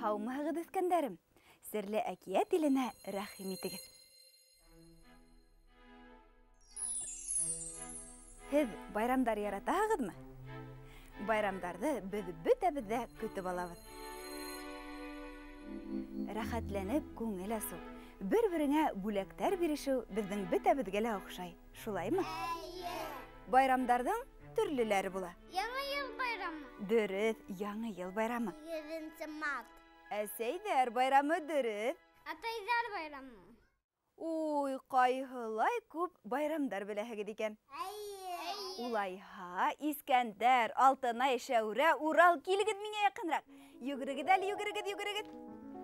Һаумыһығыҙ, үҫкәндәрем! Серле әкиәт иленә рәхим итегеҙ. Һеҙ байрамдар яратаһығыҙмы? Байрамдарҙы беҙ бөтәбеҙ ҙә көтөп алабыҙ. Рәхәтләнеп күңел асыу, бер-береңә бүләктәр бирешеү беҙҙең бөтәбеҙгә лә оҡшай, шулаймы? Байрамдарҙың төрлөләре була. Яңы йыл байрамы. Дөрөҫ, Яңы йыл байрамы. 8 март. Әсәйҙәр байрамы, дөрөҫ. Атайҙар байрамы. Уй, ҡайһылай күп байрамдар беләһегеҙ икән. Эйе. Улайһа, Искәндәр, Алтынай, Шәүрә, Урал, килегеҙ миңә яҡынраҡ. Йүгерегеҙ әле, йүгерегеҙ, йүгерегеҙ.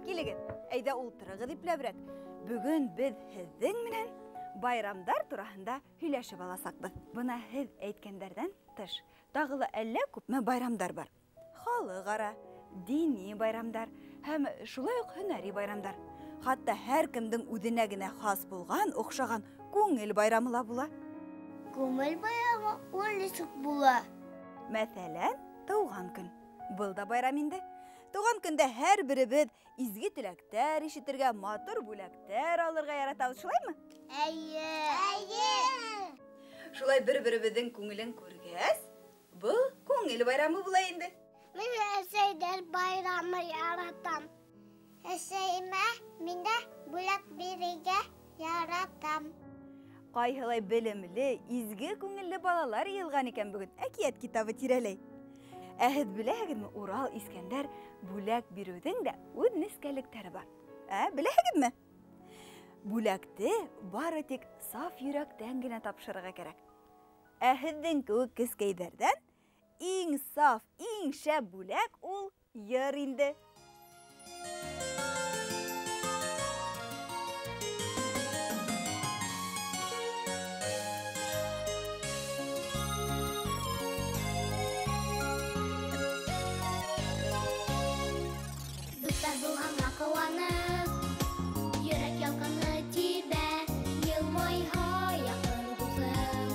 Килегеҙ, әйҙә ултырығыҙ ипләберәк. Бөгөн беҙ һеҙҙең менән байрамдар тураһында һөйләшеп аласаҡбыҙ. Бына һеҙ әйткәндәрҙән тыш, тағы ла әллә күпме байрамдар бар. Халыҡ-ара, дини байрамдар һәм шулай уҡ һөнәри байрамдар. Хатта һәр кемдең үҙенә генә хас булған, оҡшаған күңел байрамы ла була. Күңел байрамы ул нисек була? Мәҫәлән, тыуған көн. Был да байрам инде. Тыуған көндә һәр беребеҙ изге теләктәр ишетергә, матур бүләктәр алырға яратабыҙ, шулаймы? Эйе. Эйе. Шулай бер-беребеҙҙең күңелен күргәс, был күңел байрамы була инде. Мин әсәйҙәр байрамы яратам. Әсәйемә мин дә бүләк бирергә яратам. Ҡайһылай белемле, изге күңелле балалар йыйылған икән бөгөн әкиәт китабы тирәләй. Ә һеҙ беләһегеҙме, Урал, Искәндәр, бүләк биреүҙең дә үҙ нескәлектәре бар. Ә, беләһегеҙме? Бүләкте бары тик саф йөрәктән генә тапшырырға кәрәк. Ә һеҙҙең кеүек кескәйҙәрҙән иң саф, иң шәп бүләк ул йыр инде. Дуҫтар булғанға ҡыуанып, йөрәк ялҡыны тибә, йылмайһа яҡын дуҫым,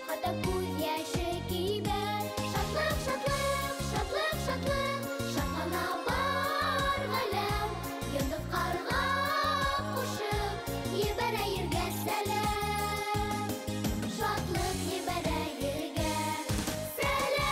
хатта күҙ йәше кибә. Шатлыҡ, шатлыҡ, шатлыҡ, шатлыҡ, шатлана бар ғаләм, йондоҙ ҡарға ҡушып, ебәрә ергә сәләм. Шатлыҡ ебәрә ергә сәләм.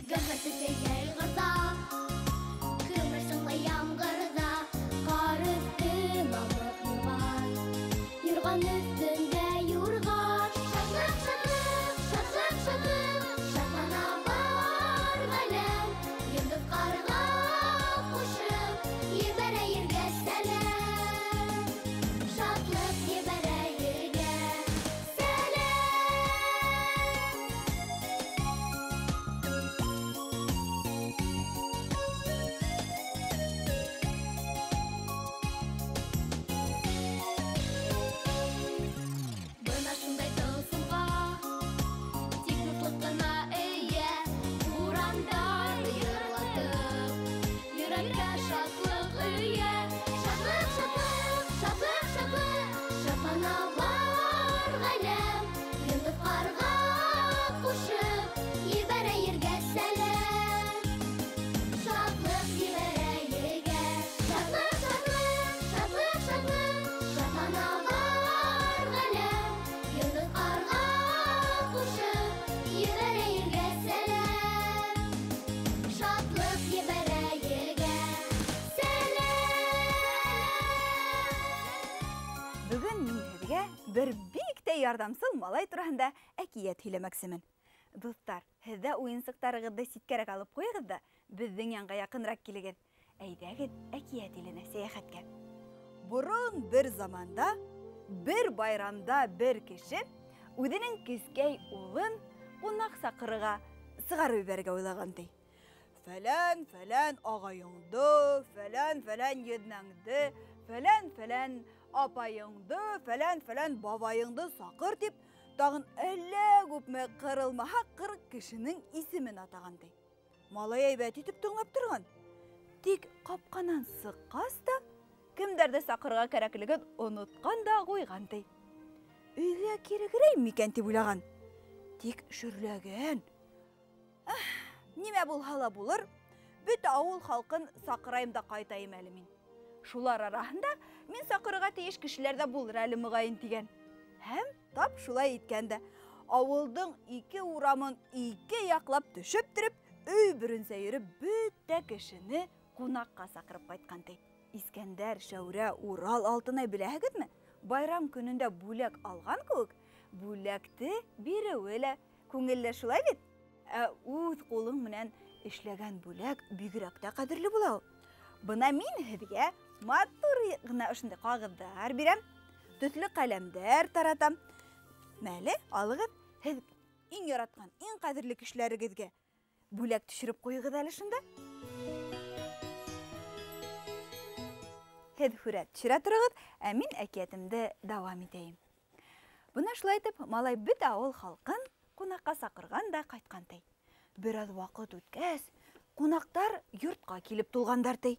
Гөмбәсеҙ йәйғырҙа, көмөш сыңлы ямғырҙа, ҡар өҫтө мамыҡ юрған, юрған өҫтөндә юрға. Шатлыҡ, шатлыҡ, шатлыҡ, шатлыҡ, шатлана бар ғаләм, йондоҙ ҡарға ҡушып, ебәрә ергә сәләм. Шатлыҡ ебәрә ергә сәләм. Бына шундай тылсымға тик дуҫлыҡ ҡына эйә, бурандар йырлатып, йөрәккә шатлыҡ өйә. Шатлыҡ, шатлыҡ, шатлыҡ, шатлыҡ, шатлана бар ғаләм, йондоҙ ҡарға ҡушып, ебәрә ергә сәләм. Шатлыҡ ебәрә ергә. Шатлыҡ, шатлыҡ, шатлыҡ, шатлыҡ, шатлана бар ғаләм, йондоҙ ҡарға ҡушып, ебәрә ергә сәләм. Шатлыҡ ебәрә ергә сәләм. Бөгөн мин һеҙгә бер бик тә ярҙамсыл малай тураһында әкиәт һөйләмәксемен. Дуҫтар, һеҙ ҙә уйынсыҡтарығыҙҙы ситкәрәк алып ҡуйығыҙ ҙа, беҙҙең янға яҡыныраҡ килегеҙ. Әйҙәгеҙ әкиәт иленә сәйәхәткә. Борон бер заманда, бер байрамда бер кеше үҙенең кескәй улын ҡунаҡ саҡырырға сығарып ебәрергә уйлаған, ти. Фәлән, фәлән ағайыңды, фәлән, фәлән еҙнәңде, фәлән, фәлән апайыңды, фәлән, фәлән бабайыңды саҡыр тип, тағын әллә күпме ҡырылмаһа 40 кешенең исемен атаған, ти. Малай әйбәт итеп тыңлап торған. Тик ҡапҡанан сыҡҡас та кемдәрҙе саҡырырға кәрәклеген онотҡан да ҡуйған ти. Өйгә кире керәйем микән тип уйлаған. Тик шөрләгән. Нимә булһа ла булыр, бөтә ауыл халҡын саҡырайым да ҡайтайым әле мин. Шулар араһында мин саҡырырға тейеш кешеләр ҙә булыр әле моғайын тигән. Һәм тап шулай иткән дә. Ауылдың ике урамын ике яҡлап төшөп төрөп, өй беренсә йөрөп, бөтә кешене ҡунаҡҡа саҡырып ҡайтҡан ти. Искәндәр, Шәүрә, Урал, Алтынай беләһегеҙме? Байрам көнөндә бүләк алған кеүек, бүләкте биреүе лә күңелле, шулай бит? Ә үҙ ҡулың менән эшләгән бүләк бигерәк тә ҡәҙерле була ул. Бына мин һеҙгә матур ғына ошондай ҡағыҙҙар бирәм, төҫлө ҡәләмдәр таратам. Мәле, алығыҙ, һеҙ иң яратҡан, иң ҡәҙерле кешеләрегеҙгә бүләк төшөрөп ҡуйығыҙ әле шунда. Һеҙ һүрәт төшөрә тороғоҙ, ә мин әкиәтемде дауам итәйем. Бына шулай итеп, малай бөтә ауыл халҡын ҡунаҡҡа саҡырған да ҡайтҡан ти. Бер аҙ ваҡыт үткәс, ҡунаҡтар йортҡа килеп тулғандар ти.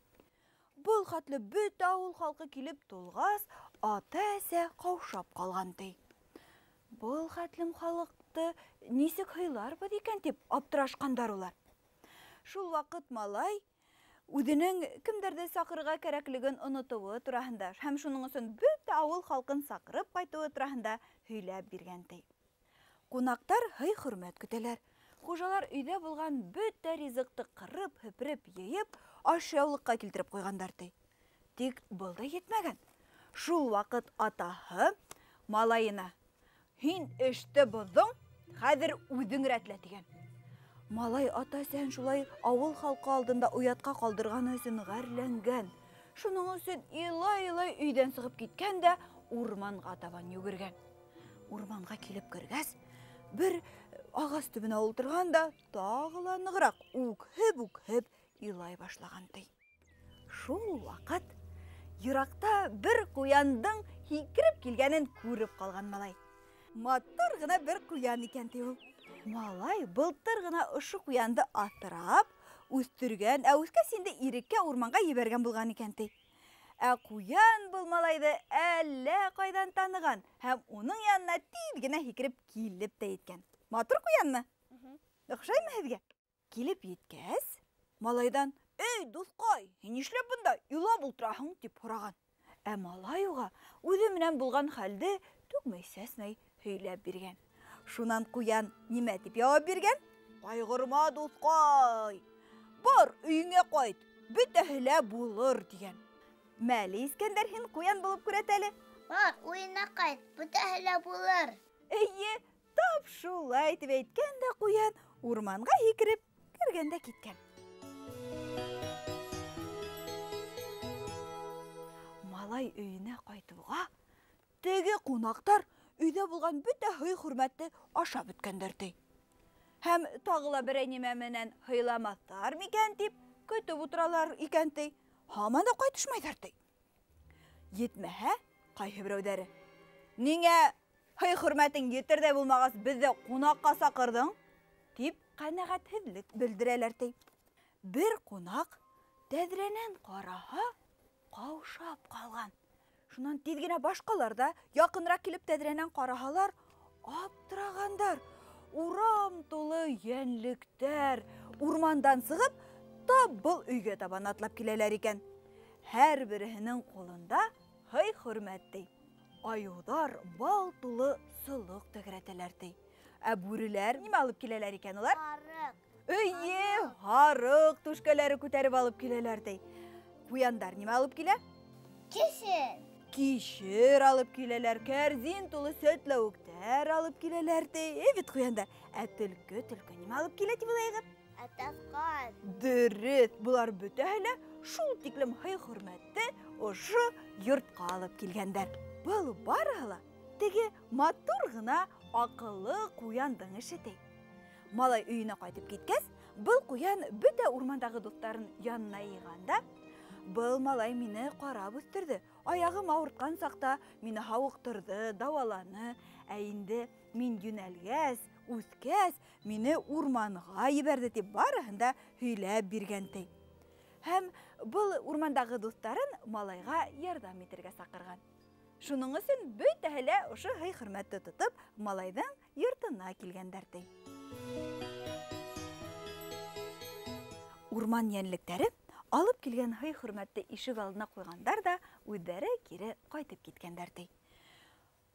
Был хәтле бөтә ауыл халҡы килеп тулғас, ата-әсә ҡаушап ҡалған ти. Был хәтлем халыҡты нисек һыйларбыҙ икән тип аптырашҡандар улар. Шул ваҡыт малай үҙенең кемдәрҙе саҡырырға кәрәклеген онотоуы тураһында һәм шуның өсөн бөтә ауыл халҡын саҡырып ҡайтыуы тураһында һөйләп биргән ти. Ҡунаҡтар һый-хөрмәт көтәләр. Хужалар өйҙә булған бөтә ризыҡты ҡырып, һепереп, йыйып, ашъяулыҡҡа килтереп ҡуйғандар ти. Тик был да етмәгән. Шул ваҡыт атаһы малайына: "Һин эште боҙҙоң, хәҙер үҙең рәтлә", тигән. Малай ата-әсәһен шулай ауыл халҡы алдында оятҡа ҡалдырғаны өсөн ғәрләнгән. Шуның өсөн илай-илай өйҙән сығып киткән дә урманға табан йүгергән. Урманға килеп кергәс, бер ағас төбөнә ултырған да тағы ла нығыраҡ үкһеп-үкһеп илай башлаған ти. Шул ваҡыт йыраҡта бер ҡуяндың һикереп килгәнен күреп ҡалған малай. Матур ғына бер ҡуян икән ти ул. Малай былтыр ғына ошо ҡуянды аҫырап үҫтергән, ә үҫкәс инде иреккә урманға ебәргән булған икән ти. Ә ҡуян был малайҙы әллә ҡайҙан таныған һәм уның янына тиҙ генә һикереп килеп тә еткән. Матур ҡуянмы? Оҡшаймы һеҙгә? Килеп еткәс, малайҙан: "Эй, дуҫҡай, һин нишләп бында илап ултыраһың?" тип һораған. Ә малай уға үҙе менән булған хәлде түкмәй-сәсмәй һөйләп биргән. Шунан ҡуян нимә тип яуап биргән? "Ҡайғырма, дуҫҡай, бар, өйөңә ҡайт, бөтәһе лә булыр", тигән. Мәле, Искәндәр, һин ҡуян булып күрәт әле. Бар, өйөңә ҡайт, бөтәһе лә булыр. Эйе, тап шулай тип әйткән дә ҡуян урманға һикереп кергән дә киткән. Малай өйөнә ҡайтыуға теге ҡунаҡтар өйҙә булған бөтә һый-хөрмәтте ашап бөткәндәр ти. Һәм тағы ла берәй нимә менән һыйламаҫтар микән тип көтөп ултыралар икән ти. Һаман да ҡайтышмайҙар ти. Етмәһә, ҡайһы берәүҙәре: "Ниңә һый-хөрмәтең етерҙәй булмағас, беҙҙе ҡунаҡҡа саҡырҙың?" тип ҡәнәғәтһеҙлек белдерәләр ти. Бер ҡунаҡ тәҙрәнән ҡараһа, ҡаушап ҡалған. Шунан тиҙ генә башҡалар ҙа яҡыныраҡ килеп тәҙрәнән ҡараһалар, аптырағандар. Урам тулы йәнлектәр урмандан сығып, тап был өйгә табан атлап киләләр икән. Һәр береһенең ҡулында һый-хөрмәт ти. Айыуҙар бал тулы солоҡ тәгәрәтәләр ти. Ә бүреләр нимә алып киләләр икән улар? Һарыҡ. Эйе, һарыҡ түшкәләре күтәреп алып киләләр ти. Ҡуяндар нимә алып килә? Кишер. Кишер алып киләләр, кәрзин тулы сөтләүектәр алып киләләр ти. Әй бит ҡуяндар. Ә төлкө, төлкө нимә алып килә тип уйлайығыҙ? Атаҡан. Дөрөҫ, былар бөтәһе лә шул тиклем һый-хөрмәтте ошо йортҡа алып килгәндәр. Был барыһы ла теге матур ғына аҡыллы ҡуяндың эше ти. Малай өйөнә ҡайтып киткәс, был ҡуян бөтә урмандағы дуҫтарын янына йыйғанда, был малай мине ҡарап үҫтерҙе, аяғым ауыртҡан саҡта мине һауыҡтырҙы, дауаланы, ә инде мин йүнәлгәс, үҫкәс, мине урманға ебәрҙе тип барыһын да һөйләп биргән ти. Һәм был урмандағы дуҫтарын малайға ярҙам итергә саҡырған. Шуның өсөн бөтәһе лә ошо һый-хөрмәтте тотоп, малайҙың йортона килгәндәр ти. Урман йәнлектәре алып килгән һый-хөрмәтте ишек алдына ҡуйғандар ҙа үҙҙәре кире ҡайтып киткәндәр ти.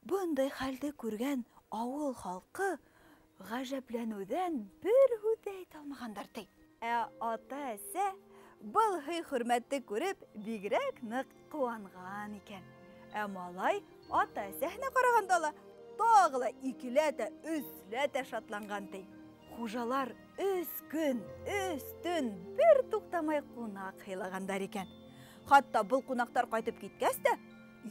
Бындай хәлде күргән ауыл халҡы ғәжәпләнеүҙән бер һүҙ ҙә әйтә алмағандар ти. Ә ата-әсә был һый-хөрмәтте күреп бигерәк ныҡ ҡыуанған икән. Ә малай ата-әсәһенә ҡарағанда ла тағы ла икеләтә, өсләтә шатланған ти. Хужалар 3 көн, 3 төн бер туҡтамай ҡунаҡ һыйлағандар икән. Хатта был ҡунаҡтар ҡайтып киткәс тә,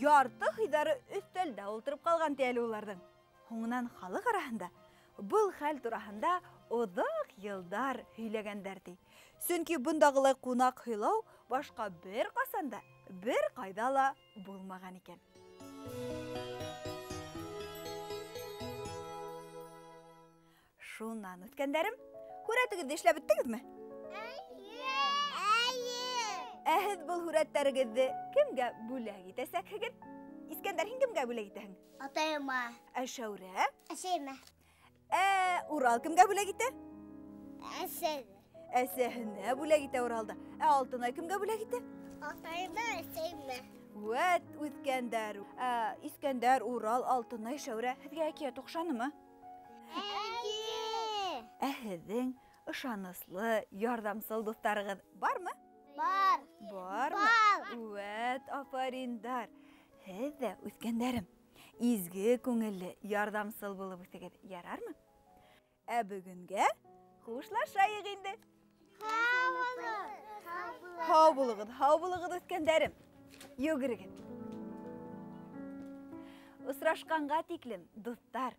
ярты һыйҙары өҫтәлдә ултырып ҡалған ти әле уларҙың. Һуңынан халыҡ араһында был хәл тураһында оҙаҡ йылдар һөйләгәндәр ти. Сөнки бындағылай ҡунаҡ һыйлау башҡа бер ҡасан да, бер ҡайҙа ла булмаған икән. Шунан үткәндәрем, һүрәтегеҙҙе эшләп бөттөгөҙмө? Эйе. Эйе. Ә һеҙ был һүрәттәрегеҙҙе кемгә бүләк итәсәкһегеҙ? Искәндәр, һин кемгә бүләк итәһең? Атайыма. Ә Шәүрә? Әсәйемә. Ә Урал кемгә бүләк итә? Әсәйемә. Әсәһенә бүләк итә Уралда. Ә Алтынай кемгә бүләк итә? Атайыма, әсәйемә. Вәт, үткәндәр. Ә, Искәндәр, Урал, Алтынай, Шәүрә, һеҙгә әкиәт оҡшанымы? Эйе. Ә һеҙҙең ышаныслы, ярҙамсыл дуҫтарығыҙ бармы? Бар. Бармы? Бар. Вәт, афариндар. Һеҙ ҙә, үҫкәндәрем, изге күңелле, ярҙамсыл булып үҫегеҙ, ярармы? Ә бөгөнгә хушлашайыҡ инде. Һау булығыҙ. Һау булығыҙ, һау булығыҙ, үҫкәндәрем. Йүгерегеҙ. Осрашҡанға тиклем, дуҫтар.